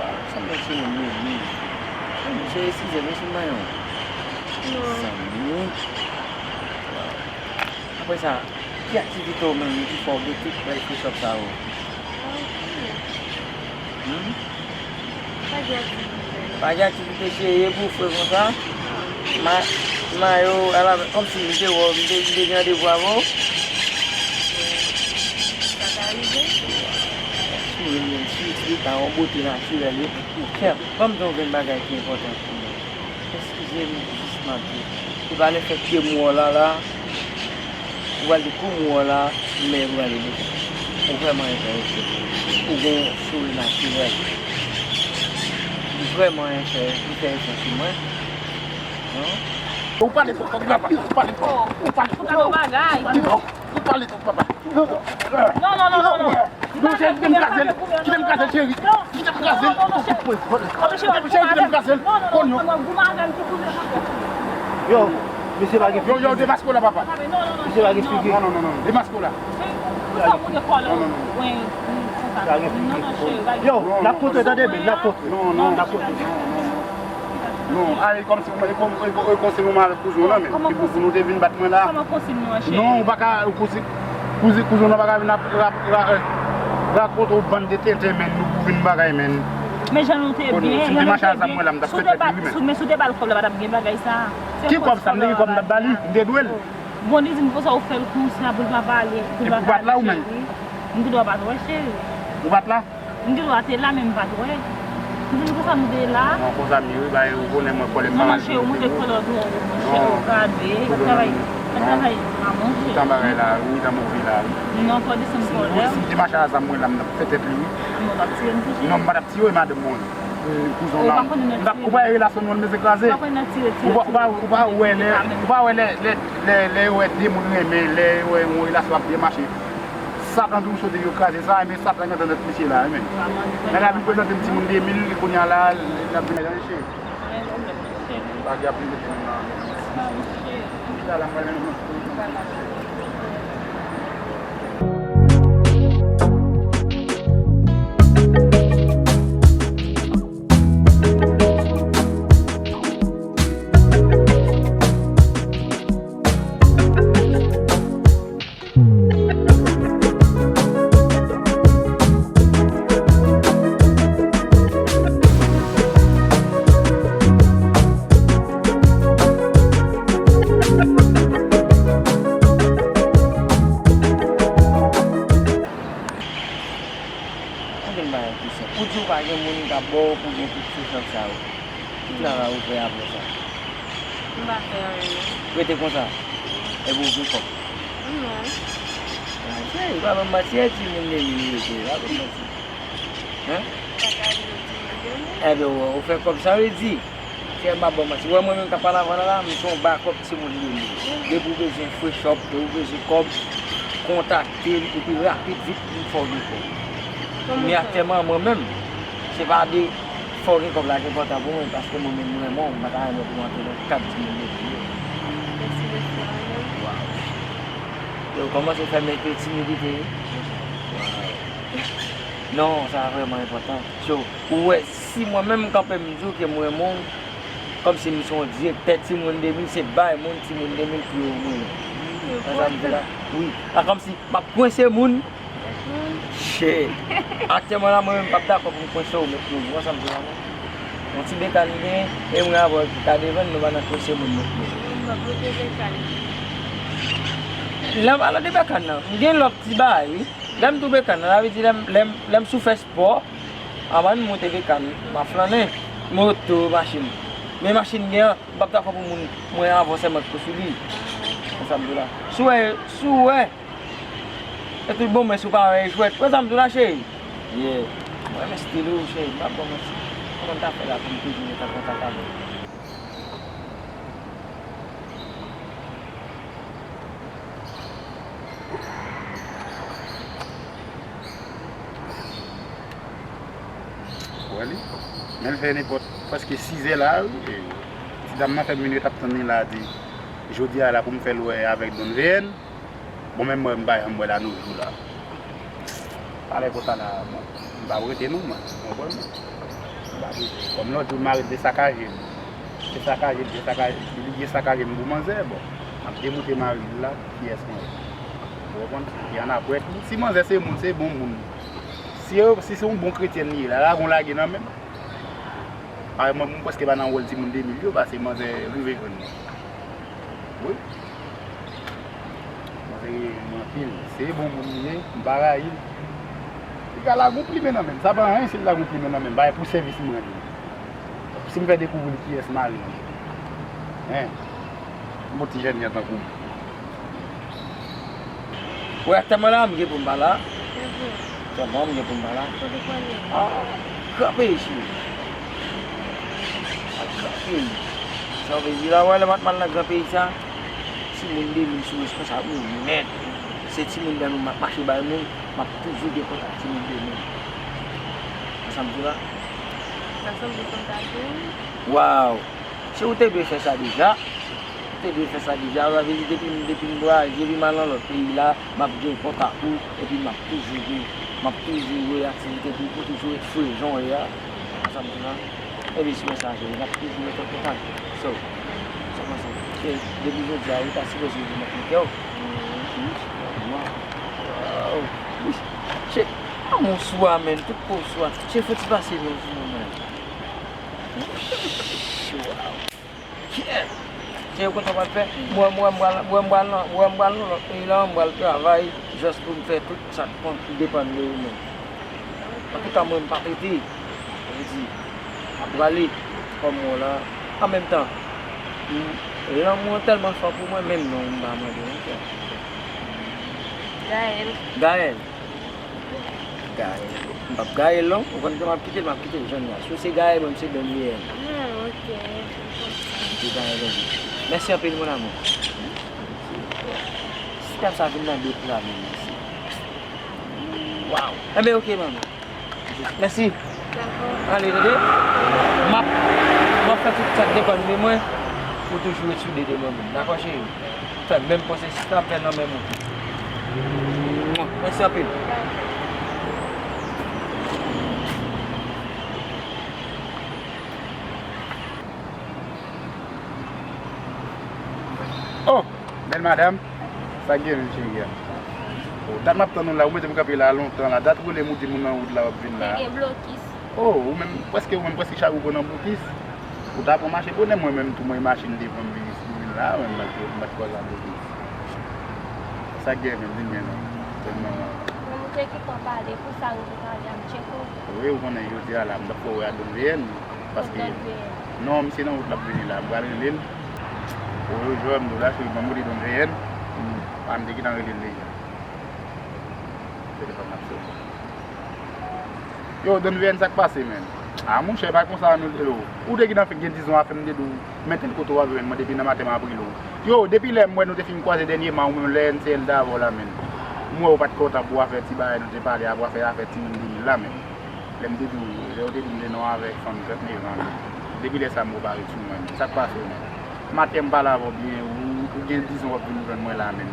Waw, sa mèsi, men, men, men. Mesye, eskize m, mesye, m pa yon. Non. Zanmi. Waw. Apre sa, ki aktivite w menm ki fè w gen tout bèl frechòp sa yo? Hmm? Pa gen aktivite. Pa gen aktivite serye pou w fè konsa? Ma, mayo, ala, kòmsi m te wè w, m te, m te gen randevou avè w. Sa ka rive. Sou li menm, sou li ta yon bote natirèl, wi. Kè, ban m di w yon grenn bagay ki enpòtan pou mwen. Eskize m, jis m ap di. Se pa lefètke m wè w la, la, ou pral di kou m wè w la, men ou pral di, ou vrèman enterese. Ou gen yon souri natirèl. Ou vrèman enterese, ou fè efò sou mwen. Non? Ou pale twòp, papa. Ou pale twòp. Ou pale twòp. Ou pale twòp, papa. Non, non, non, non, non. Non, cheri, kite m kraze l. Kite m kraze l, cheri. Kite m kraze l. Cheri, kite m kraze l. Konn yo. Yo, mesye pa gen figi. Yo, yo, demaske w la, papa. Mesye pa gen figi. Non, non, non, non. Demaske w la. Non, non, non. Pa gen figi. Yo, n ap kontre, tande byen, n ap kontre. Non, non. N ap kontre. Non, ale kòmsi, e kòm, e kòm, e kòmsi nou mal avèk kouzen w lan, men. Kòman kouzen? Pou nou te vin bat mwen la. Kòman kouzen nou an, cheri? Non, ou pa ka, kouzen, kouzen, kouzen w lan pa ka vin ap, ap, ap, eh, rakonte w bann de tenten, men, nou pou vin bagay, men. Men jan nou te byen, jan nou te byen. Si w te mache a zam mwen la, m t ap fè tèt li, wi, men. Si w te ba l kòb la, pa t ap gen bagay sa. Ki kòb sa? M te gen kòb m t ap ba li, m te dwe l. Bon, li di m konsa ou fè l konsa pou l pa pale, pou l pa pale, cheri. M te dwe bat la ou menm? M te dwe bat wè, cheri. Ou bat la? M te dwe te la, men m pa t wè. M di l konsa m te la. Non, konsa m ye, wi, bay, ou konnen mwen kòlè m pa mal. Non, cheri, ou montre kòlè w twò wo, monchè, ou gade, l ap travay, l ap travay la, monchè. Mitan bagay la, wi, mitan move la, wi. Non, fò desann kòlè. Si m te mache a zam mwen la, m t ap fè tèt li, wi. Non, w p ap tiye m tou, cheri. Non, m pa t ap tiye w, madanm mwen. Kouzen w la. Ou pa konnen nou ap tiye. M t ap, ou pa wè relasyon nou an bezwen kraze. Ou pa konnen nou ap tiye, tiye. Ou pa, ou pa, ou pa wè lè, ou pa wè lè, lè, lè, lè yo wè de moun renmen, lè yo wè yon relasyon ap byen mache. Satan toujou sot epi yo kraze sa, men Satan gentan nan mesye la, men. Nèg la vin prezante m timoun de mil, kounye a la, l ap vin jan cheri. Bagay ap vin mete m nan. Chita la, m pral nan. Ann gen bagay ki senp. Ou di w pa gen moun k ap ba w pou gen tout frechòp sa yo. Ki travay ou fè apre sa? M pa fè anyen, non. Rete konsa? Epi w gen kòb? Non. Ay, cheri, pa ban m manti, e timoun de mil rete, pa ban m manti. Hein? Pa ka vin timoun de mil. Enben, ou, ou fè kòb, sa vle di, cheri, m pa ban w manti. Ou wè mwen menm k ap pale avè w la, la, m se yon bakòp timoun de mil. Depi w bezwen frechòp, depi w bezwen kòb, kontakte m, epi rapid, vit, m fè w gen kòb. Men aktyèlman, mwen menm, se pa de fò gen kòb la ki enpòtan pou mwen, paske mwen menm, mwen renmen w, m pa ta renmen pou w antre nan kad timoun de mil yo. Mèsi, mèsi, mwen menm. Waw. Yo kòmanse fè m enpe timidite, wi. Waw. Non, sa vrèman enpòtan. So, ou wè, si mwen menm m kanpe m di w ke m renmen w, kòmsi m se yon direktè timoun de mil, se bay moun timoun de mil pou yo mwen. Konn sa m di la? Wi. A kòmsi m ap kwense moun. Shit. Aktyèlman la, mwen menm, m p ap dakò pou m kwense w, met nou, ou konn sa m di la, non? Yon ti bekàn m gen, e mwen avè w ki ka devann, nou pa nan kwense moun, met nou. Lè m pale de bekàn nan, m gen lòt ti bagay, wi. Lè m tou bekàn nan, sa vle di lè m, lè m, lè m sou fè spò, anvan m monte bekàn, m ap flannen. Men oto, machin. Men machin gen an, m p ap dakò pou moun, mwen avè w sèlman ki sou li. Konn sa m di w la. Si w wè, si w wè, E tout bon, men si w pa wè e jwèt. Wè sa m di w la, cheri? Yeah. Mwen renmen stil ou, cheri. M pa ba w manti. Kòman m ta fè la pou m toujou ret an kontak avè w? Li, men l fè nenpòt, prèske sizè la, wi. Ti dam nan fè m vin ret ap tann li la, di, jodi a la pou m fè l wè avèk Don V N. Bon, menm mwen, m pa janm wè l a no jou la. Talè konsa la, bon, m pa rete non, mwen, ou konprann? M pa rete. Kòm lòt jou, mari m te sakaje m. Te sakaje m, te sakaje, li te sakaje m pou manzè, bon. M ap demoute mari m la, kiyès mwen ye. Ou konprann? E annapre tou, si manzè se moun, se bon moun. Si, si se yon bon kretyèn li ye, la, lage yon lage nan men m. Parèy mwen, mwen prèske pa nan wòl timoun de mil yo, paske manzè rive jwenn mwen. Wi. Manzè rive jwenn mwen anpil. Se bon moun li ye, m pa rayi l. Li ka lage yon plimen nan men m. Sa pa anyen si l lage yon plimen nan men m. Bagay pou sèvis mwen li ye. Si m fè dekouvri l kiyès mari m. Hen. Yon ti jèn jan tankou m. Wè, aktyèlman la, m gen pou m pa la. Aktyèlman, m gen pou m pa la. Kote pou ale? Ah, gran peyi, cheri. Ah, gran peyi. Sa w vle di la, wè, lè m ap mal nan gran peyi sa, timoun de mil sou responsab nou nèt. Se timoun dan nou m ap mache bay moun, m ap toujou gen kontak timoun de mil. Sa m di la? Sa sanble kontak ou. Waw! Se ou te dwe fè sa deja. Ou te dwe fè sa deja. Sa vle di depi m, depi m vwayaje, depi m al nan lòt peyi la, m ap gen kontak ou, epi m ap toujou gen, m ap toujou wè aktivite pou ou, pou toujou ret fre jan w ye a. Sa m di la. Ebyen, si w sa jere, n ap toujou ret an kontak. So, sa w panse? Se depi jodi a, ou ta sipoze vin nan kè w. Waw. Che, anmou sou a, menn, tout po sou a. Che, fò ti pase men sou mwen, menn. Wow. Kèt! Se yo kontan pral fè. Mwen, mwen, mwen, mwen, mwen, mwen, mwen, mwen, lòt peyi la, mwen pral travay jis pou m fè tout sa k kon-, depann de yo menm. Antouka, mwen, m pa rete. Sa vle di, m ap prale kòm mwen la. An menm tan, m, lanmou an tèlman fò pou mwen, menm non, m pa mande yon kè. Gaël. Gaël. Gaël. M p ap Gaël non. Ou konn ke m ap kite l, m ap kite l jan l ye a. Si w se Gaël, mwen m se Don Gaël. Ah, ok. M se Gaël, ok. Mèsi anpil, mon amour. Si dam sa vin nan de pla menm isi. Waw. Enben, ok, manman. Mèsi. Dakò. Ale, tande. M ap, m ap fè tout sa k depann de mwen pou toujou ret sou de de mwen menm. Dakò, cheri? Fè menm pwosesis la, fè nan menm wout. Mèsi anpil. Oh, bèl madanm. Sa k gen menm, cheri a? Oh, dat m ap tann ou la, ou mete m kanpe la lontan la. Dat ou rele m, ou di m ou nan wout la, w ap vin la. Te gen blokis. Oh, ou menm, prèske, ou menm, prèske chak jou ou pran nan blokis. Ou ta pran mache bonè, mwen menm tou, mwen machin devan m vin isi, m vin la, mwen m bat, m bat kòz a blokis. Sa k gen menm, di m byen non. Tèlman. Mwen, nou te gentan pale, pou sa nou te pale, m tcheke w. Wi, ou konnen, jodi a la, m t ap fè w wè a Don V N, paske, non, misye nan wout l ap vini la, m pral rele l. Ou jwenn m tou la, cheri, ban m rele Don V N. A, m te gentan rele l deja. Telefòn nan sone. Yo, Don V N, sa k pase, menn? A, monchè, pa konsa, nou, yo. Ou te gentan fè gen dizon afè m te di w, men tèl kote w ap jwenn mwen depi nan maten m ap rele w. Yo, depi lè m wè nou te fin kwaze dènyèman, ou menm lè N C L te avè w la, menn. M wè ou pa t kontan pou afè ti bagay nou te pale a, pou afè, afè timoun de mil la, menn. Lè m te di w, lè w te di m te nan w avèk fanm tranntenevan an, depi lè sa m reparèt sou mwen. Sa k pase w menm? Maten m pale avè w byen, ou, ou gen dizon w ap vin jwenn mwen la menm.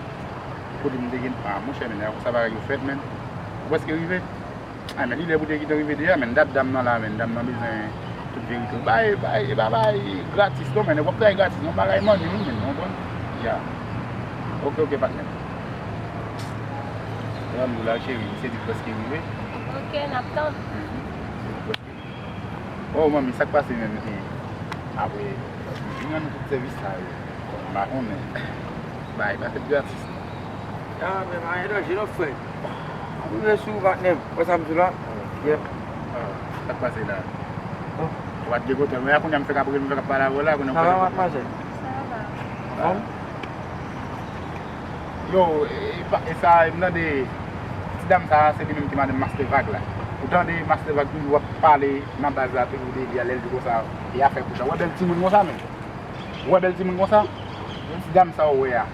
Kote m te gen, a, monchè, menm, sa bagay yo fèt menm. Ou prèske rive? A, men li lè pou te gentan rive deja, menm. Dat dam nan la, menm. Dam nan bezwen tout verite. Bay, bay, e pa bay gratis non, menm. Nèg w ap travay gratis non, bagay money wi, menm. Ou konprann? Ya. Ok, ok, patnè. Lè m di w la, cheri, misye di prèske rive. Ok, n ap tann. Mhm. Oh, manmi, sa k pase menm ki apre, vin rann nou tout sèvis sa yo? M pa konnen. Bay, pa fèt gratis. Ah, men pa gen danje non, frè. Ap rive sou ou, patnè m. Wè sa m di w la? Yep. Ah, sa k pase la? Bon. Ou pa t gen kontwòl, men a kounye a m fèk ap rele, m fèk ap pale avè w la, kounye a m fèk ap... Sa va, mache? Sa va. Anfòm? Yo, e, e pa, e sa, e m tande ti dam sa, se li menm ki madanm Master Vag la. Ou tande Master Vag toujou ap pale nan baz la, toujou de li a, lè l di konsa, e afè kouch la. Ou wè bèl timoun konsa menm? Ou wè bèl timoun konsa? Ti dam sa ou wè a.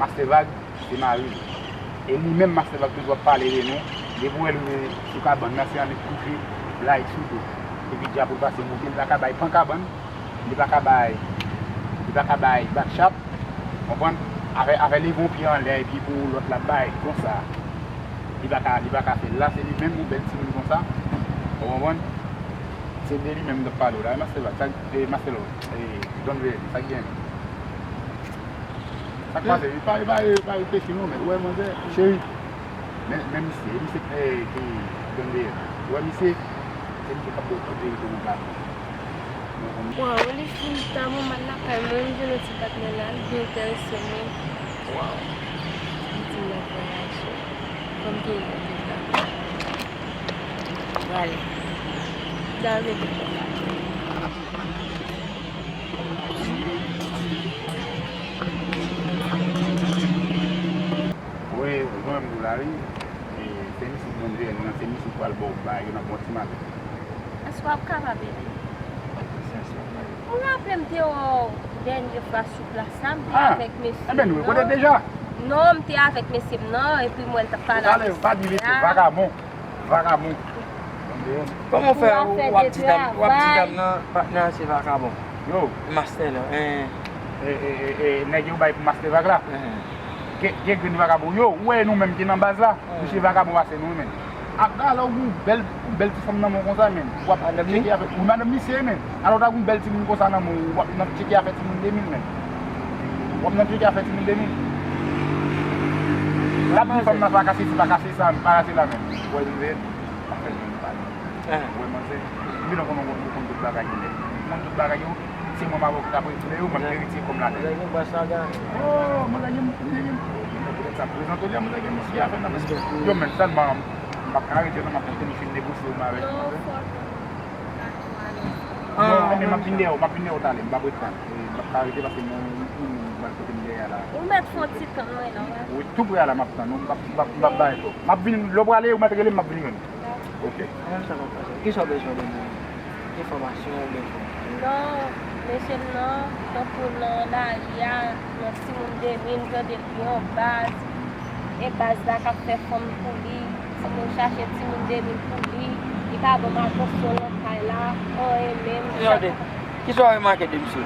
Master Vag, se mari l. E li menm Master Vag toujou ap pale de nou. Depi w wè l rive sou kabann nan, se annik kouche. Lay sitou. Epi djab pou l pase moute, li pa ka bay pankabann, li pa ka bay, li pa ka bay batchap, konprann? Afè, afè leve yon pye anlè epi pou lòt la bay konsa. Li pa ka, li pa ka fè l la, se li menm yon bèl timoun konsa. Ou konprann? Se de li menm m t ap pale w la, e Master Vag, sa, e Master Love, e Don Veren, sa k gen? Sa k pase? Li pa, li pa, li pa reflechi non, men ou wè manzè, cheri. Men, men misye, misye ki, ki Don Veren. Ou wè misye, se misye k ap ba w tout verite nan plat. Waw, li fin tèlman mal lakay mwen, m jwenn yon ti patnè la, li byen enterese mwen. Waw. Li di m l ap vwayaje. Fò m tounen nan peyi la. Prale. Dal rete pèp la. Wi, jan m di w la, wi. E, se misye k Don Veren nan, se misye k pral ba w bagay yo nan bon ti maten. Èske w ap kapab ede m? Ou raple m te wè w dènye fwa sou plas la, m te avèk mesye m nan. Ebyen, nou rekonnèt deja. Non, m te avèk mesye m nan, epi m wè l t ap pale ak mesye a. Talè, pa di mesye, vagabon. Vagabon. Kòman w fè w ap di dam, w ap di dam nan, patnè an se vagabon? Yo. Master lan, en. E, e, e, e, nèg yo bay pou Master Vag la. Gen, gen grenn vagabon. Yo, ou wè nou menm ki nan baz la, misye vagabon pase nou, men. Ap gade lè w gen yon bèl, yon bèl ti fanm nan men w konsa, men. W ap tcheke afè, wi, madanm misye, men. Alò, w ta gen yon bèl timoun konsa nan men w, w ap nan tcheke afè timoun de mil, men. W ap nan tcheke afè timoun de mil. L ap di fanm nan pa kase si, pa kase sa, pa kase la, men. Ou wè, m vle, pa fè l menm pa. Ou wè, manzè, m vin konn, konn, konn tout bagay yo, men. Konn tout bagay yo, se mwen m ap retirè yo, m ap retire kòm la. Manzè gen bwa saga. Oh, manzè gen, gen, gen. Poutèt sa, prezante w li a, manzè gen mesye afè nan men. Yo, men, sèlman, m p ap ka rete non, m ap tande li fin negosye yo, m avèk manzè. Non, men m ap vin dèyè w, m ap vin dèyè w talè, m p ap ret tann. E, m p ap ka rete paske mwen, m, m, m pral kote m dèyè a la. Ou mèt fè yon ti tann mwen non, wi. Wi, tou prè a la, m ap tann ou, m p ap, m p ap, m p ap bay twòp. M ap vin, lè w prale, ou mèt rele m, m ap vin jwenn ou. Ok. Mwen menm sa m ap pase. Kisa w bezwen de mwen? Enfòmasyon oubyen enfòmasyon? Non, mesye m nan, tankou nan lari a, nan timoun de mil, m tande l gen yon baz. E baz la k ap fè fanm pou li. Timoun chache timoun de mil pou li. Li pa ban m atansyon nan kay la. Anyen menm. Kisa w remake de misye?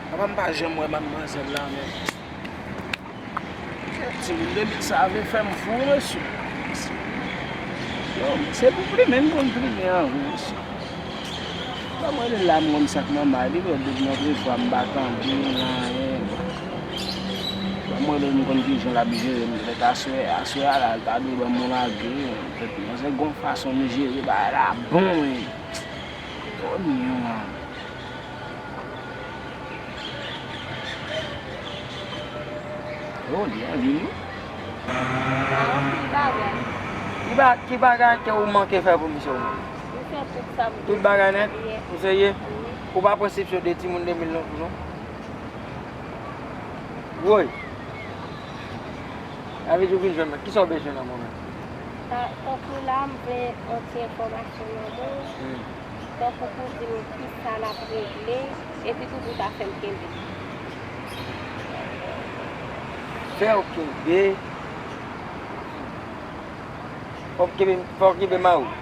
Apa m pa janm wè madmwazèl la, men. Timoun de mil sa vle fè m fou, mesye. Yo, se pou plimen m konn plimen an, wi, mesye. Ban m rele l la, m konn sa k nòmal, li fè de mwa, de fwa m pa tande l, anyen. Ban m rele l, m konn kijan l ap jere m. Petèt aswè, aswè a la, l ta dwe ban m yon lage, petèt, manzè gon fason m jere bagay la bon, men. Yo, li yon. Yo, li anvi nou. Li ba, ki bagay ke ou manke fè pou misye ou menm? Tout bagay nèt? Ou serye? Ou pa pran sipsyon de timoun de mil non tou non? Woy! Sa vle di ou vin jwenn mwen. Kisa w bezwen nan moman? Tankou la, m vle yon ti enfòmasyon nan men w. Tankou pou di m kisa l ap regle, epi tou pou ta fè m kenbe. Fè w kenbe. Fò w kenbe, fò w kenbe mari w.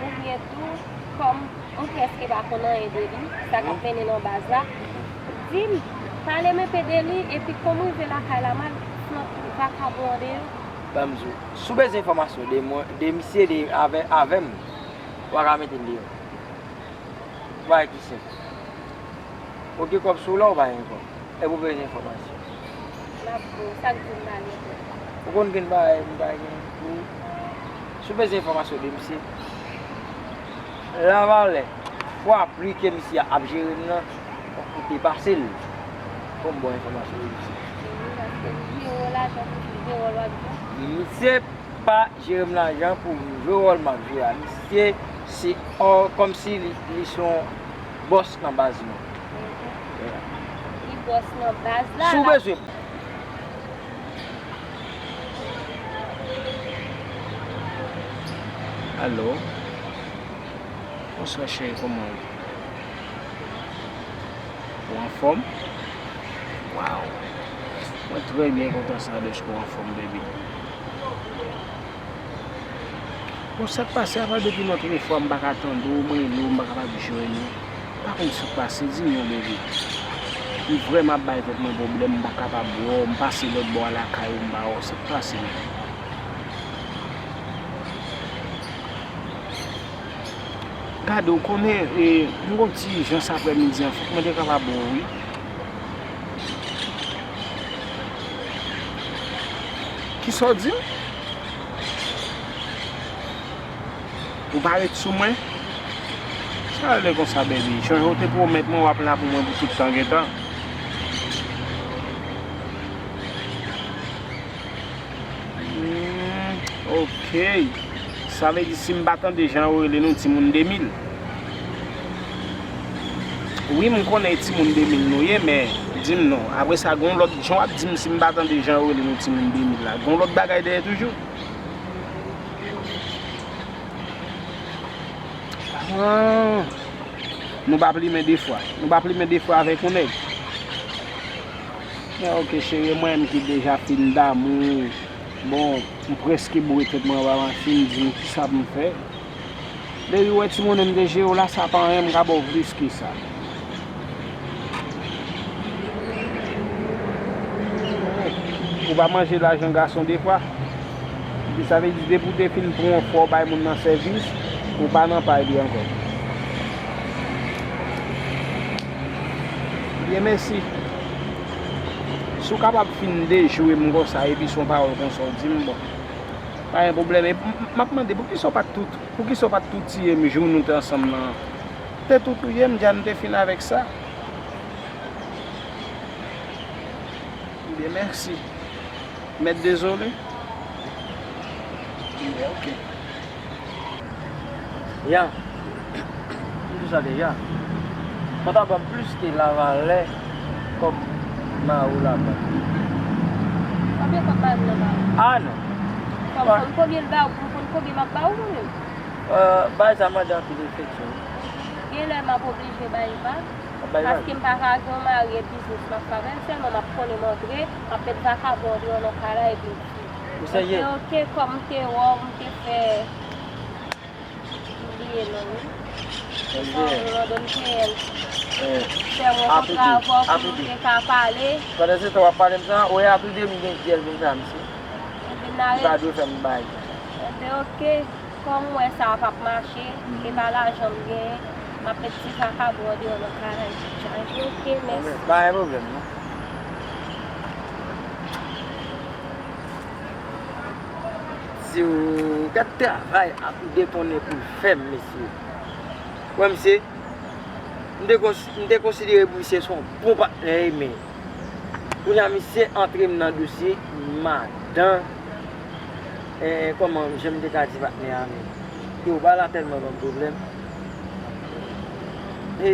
Oubyen tou, kòm m prèske pa konn anyen de li, sa k ap mennen nan baz la, di m, pale m enpe de li, epi kòm m rive lakay la, m al flanke vakabon an deyò. Ban m di w, si w bezwen enfòmasyon de mwen, de misye, de avè, avè m, w a ka mete l deyò. Bagay ki senp. Ou gen kòb sou w la, ou pa gen kòb. Epi ou bezwen enfòmasyon. M ap di w, sa k di m pa gen kòb. Ou konn gen bagay m pa gen pou ou. Si w bezwen enfòmasyon de misye, lavalè, fwa pri ke misye ap jere m nan, ou depase l. Fò m ba w enfòmasyon de misye. Wi, paske m jere w lajan pou jere w lòt bò. Misye pa jere m lajan pou m jwe wòl m ap jwe a. Misye se, ò, kòmsi li, li se yon bòs nan baz mwen. Li bòs nan baz la. Si w bezwen. Alo? Bonswa cheri, kòman w ye? Ou anfòm? Waw! Mwen trè byen kontan sa dèske w anfòm, baby. Bon, sa k pase, apa depi lòt fwa m pa ka tande w, m rele w, m pa kapab jwenn ou. M pa konn sa k pase, di m non, baby. M vrèman ap bay tèt mwen pwoblèm, m pa kapab wè w, m pase lòt bò a lakay ou, m pa wè w. Sa k pase menm? Gade, w konnen, e, m gon ti ijans aprèmidi an, fòk mwen te kapab wè w, wi. Kisa w di m? Ou pa ret sou mwen? Sa rele konsa, baby? Jan w te pwomèt mwen w ap la pou mwen pou tout tan gen tan. Hmm, ok. Sa vle di si m pa tande jan yo rele nou timoun de mil. Wi, m konnen e timoun de mil nou ye, men di m non. Apre sa, gon lòt jan w ap di m si m pa tande jan yo rele nou timoun de mil la. Gon lòt bagay dèyè toujou. Ah, nou pa plimen de fwa. Nou pa plimen de fwa avèk yon nèg. Ah, ok, cheri, mwen menm ki deja fin damou. Bon, m prèske boure tèt mwen anba machin, di m kisa pou m fè. Depi w wè timoun m te jere w la, sa pa anyen, m ka ba w plis ke sa. Ou pa manje lajan gason de fwa. Epi sa vle di depi w te fin pran yon fwa w bay moun nan sèvis, ou pa nan pay li ankò. Byen, mèsi. Si w kapab fin dejwe m konsa, epi se yon pawòl konsa w di m, bon, pa gen pwoblèm. E m, m, m ap mande, poukisa w pa t tout, poukisa w pa t tou tiye m jou nou te ansanm nan? Te tou touye m, dja nou te fin avèk sa. Byen, mèsi. Mèt dezole. Byen, ok. Ya. M di sa deja. Mwen ta ban m plis ke lavalè kòb mari w la ban m. Konbyen kòb mari w la ba ou? Ah non. Kòb, konn konbyen l ba ou pou m konn konbyen m ap ba ou mwen menm? Euh, bagay sa mande anpil refleksyon. Genlè m ap oblije bay vag. Ap bay vag. Paske m pa ka gen yon mari e biznis m ap fè avè l, sèlman m ap konnen m antre, m ap met vakabon antre nan kay la epi m fini. Ou serye? Mwen te ok, kòm m te wè w, m te fè m bliye non wi. Sa yon moman donn P L fè yon kontra avè w pou nou te ka pale. Pandan se tan w ap pale m sa, ou wè a tou de m gen dyèl pou m fè a misye. Epi n a... Li pa dwe fè m bagay konsa. Enben, ok. Kòm m wè sa a p ap mache, e pa lajan m genyen, m ap met ti vakabon an deyò nan kay la epi chaje. Ok, mèsi. Pa gen pwoblèm, non. Si w gad travay Atou de konnen pou l fè m, mesye. Wè, misye, m te kons-, m te konsidere pou misye se yon bon patnè, men kounye a misye antre m nan dosye madan, eh, kòman, jan m te ka di patnè a, men yo pa la tèlman ban m pwoblèm. E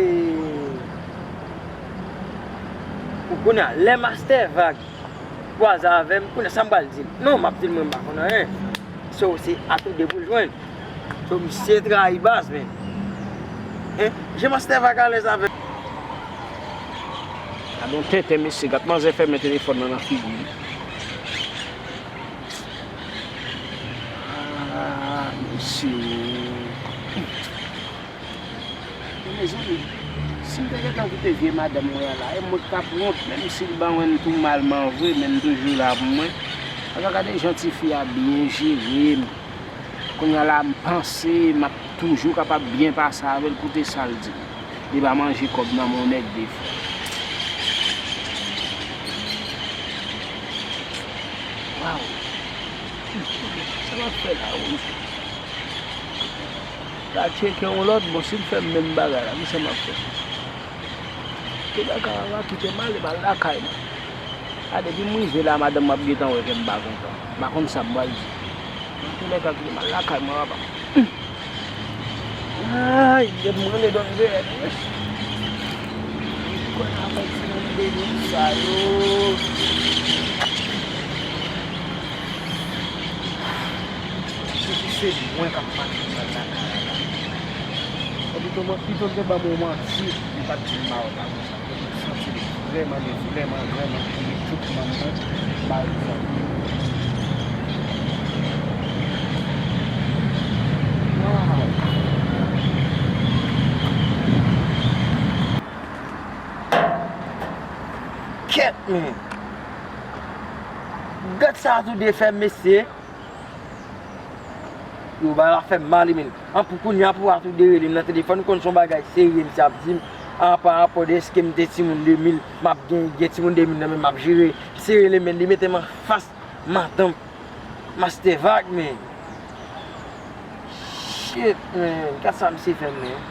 pou kounye a, lè mastè vag kwaze avè m, kounye a sa m pral di l? Non, m ap di l mwen m pa konn anyen. So, se Atou de pou l jwenn. So, misye trayi baz, men. Hein? Jan mastè vag alèz avè m. Gad yon tenten, mesye. Gad manzè fèmen telefòn nan nan figi l. Ah, mesye. Men mezanmi, si m te gentan koute vye madanm mwen an la, e mwen k t ap wont, menm si l ban mwen m tou mal, men an vre, men m toujou la pou mwen. Paske gade jan tifi a byen jere m. Kounye a la, m panse m ap toujou kapab byen pase avè l, koute sa l di m. Li pa manje kòb nan men yon nèg de fwa. Waw! Sa m ap fè la, wi? L al tcheke yon lòt, bon, si l fè m menm bagay la, kisa m ap fè? Kite lakay la, kite m ale, m al lakay mwen. A, depi m rive la, madanm mwen ap gentan wè ke m pa kontan. M pa konn sa m pral di. Nan tou lè ka, kite m al lakay mwen, papa. Ay, depi m rele Don Veyè, wi. Kwè nan afè timoun de mil sa yo. Sèke se mwen k ap pati pral lakay la. Pito, pito l te ban m yon manti, li pa t di m pa wè l la konsa. Paske m santi li vrèman, li vrèman, vrèman kouri tout manman bay zam. Men, gad sa Atoude fè, mesye. Yo, bagay la fè m mal, men. An, pou kounye a, pou Atoude rele m nan telefòn, konn se yon bagay serye, misye ap di m, a, pa rapò de èske m te timoun de mil, m ap gen, gen timoun de mil nan men m ap jere. Misye rele m, men, li mete m anfas madanm Master Vag, men. Shit, men. Gad sa misye fè m, men.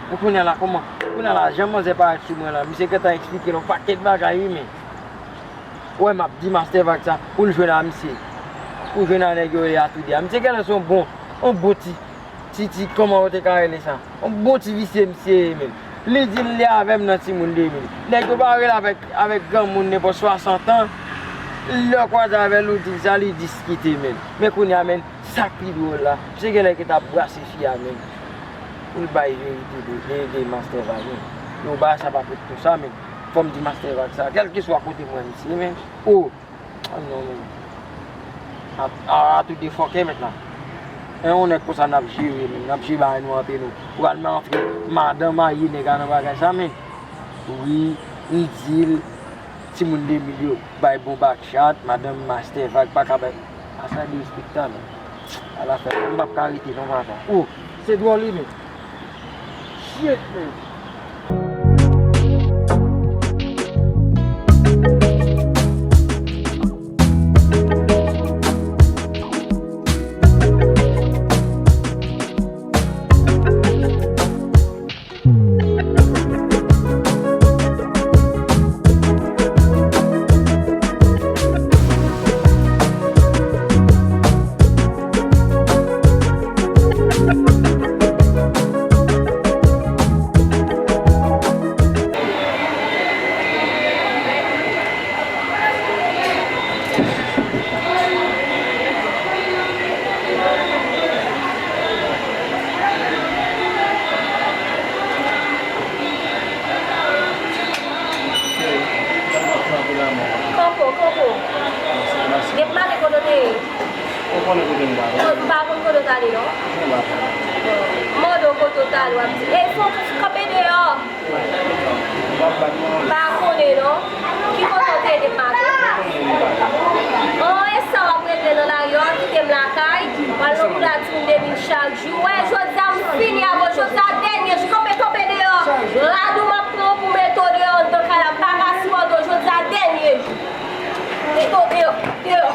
Men kounye a la, kòman? Kounye a la, jan manzè parèt sou mwen la, misye gentan eksplike l yon pakèt bagay, wi, men. Ou wè, m ap di Master Vag sa, pou l jwenn a misye. Pou l jwenn a nèg yo rele Atoude a. Misye genlè se yon bon, yon bon ti, ti, ti, kòman yo te ka rele sa? Yon bon ti visye misye ye, men. Li di l li avè m nan timoun de mil. Nèg yo pa rele avèk, avèk granmoun nenpòt swasant an. Lè w kwaze avè l, ou di l sa, li diskite, men. Men kounye a, men, sa k pi dwòl la, misye genlè ki t ap brase fi a, men. Pou l bay verite de, de, de Master Vag, men. Yo, bagay sa pa fèt konsa, men. Fò m di Master Vag sa, kèlkeswa kote m wè misye, men. O! Ah non, men. A, a, Atoude fòkè mentnan. E yon nèg konsa n ap jere, men. N ap jere bagay nou antre nou. Pral antre madanm marye nèg a nan bagay sa, men. Wi, m di l, timoun de mil yo bay bon bakchat, madanm Master Vag pa ka bay. A sa derespektan, men. Ala fè, m p ap ka rete non, papa. O, se dwòl, wi, men. Shit, men. Kanpo, kanpo. Depi maten kote w te ye? Ou konnen kote m t ale. Ou pa konn kote w t ale, non? Mwen pa konnen. Bon. M mande w kote w t ale, w ap di, "Ey, fò w kanpe deyò." M pa konnen non. Ki kote w te ye depi maten? An, e sa w ap regle nan lari a, kite m lakay, w al nan koulè a timoun de mil chak jou. Wè, jodi a m fini avè w, jodi a dènye jou, kanpe, kanpe deyò. Rad ou m ap pran w pou mete w deyò anndan kay la, m pa ka sipòte w, jodi a dènye jou. Mete w deyò, deyò.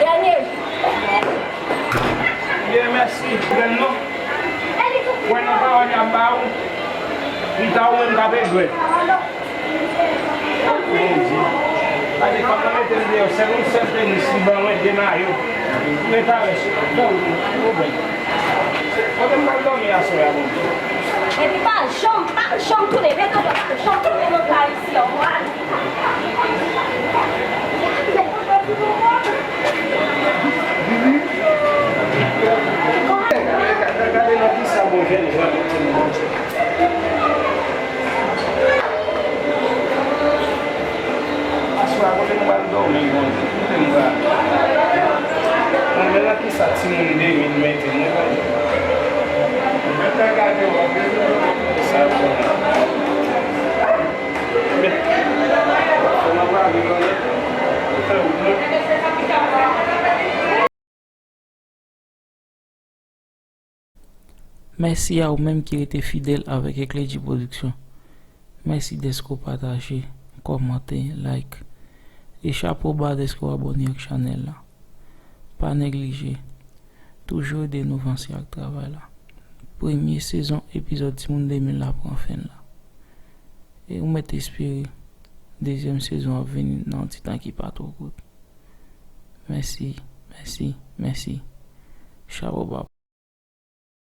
Dènye jou. Byen, mèsi. Grenn non. Kwè nan pawòl y ap ba ou. Pita ou menm k ap regrèt. Bondye. Gade fanm nan mete m deyò, sèl yon sèl tenis li ban mwen, de mayo. Men parèse. Bon, bon, bon. Kote m pral dòmi aswè a, Bondye? Epi pa janm, pa janm tounen, mete w deyò, pa janm tounen nan kay isi ankò. Gade nan kisa bon jèn jan mete m, Bondye. Aswè a kote m pral dòmi, Bondye, kote m pral. Bon, men nan kisa timoun de mil mete m, wi, Bondye. Sa bon. Mèsi a ou menm ki rete fidèl avèk Ecleji Production. Mèsi dèske w pataje, kòmante, like. E chapo ba dèske w abòne ak chanèl la. Pa neglije. Toujou ede nou vanse ak travay la. Premye sezon epizòd Timoun de mil la pran fen l la. E ou mèt espere dezyèm sezon ap vini nan yon ti tan ki pa twò kout. Mèsi, mèsi, mèsi. Chapo bab.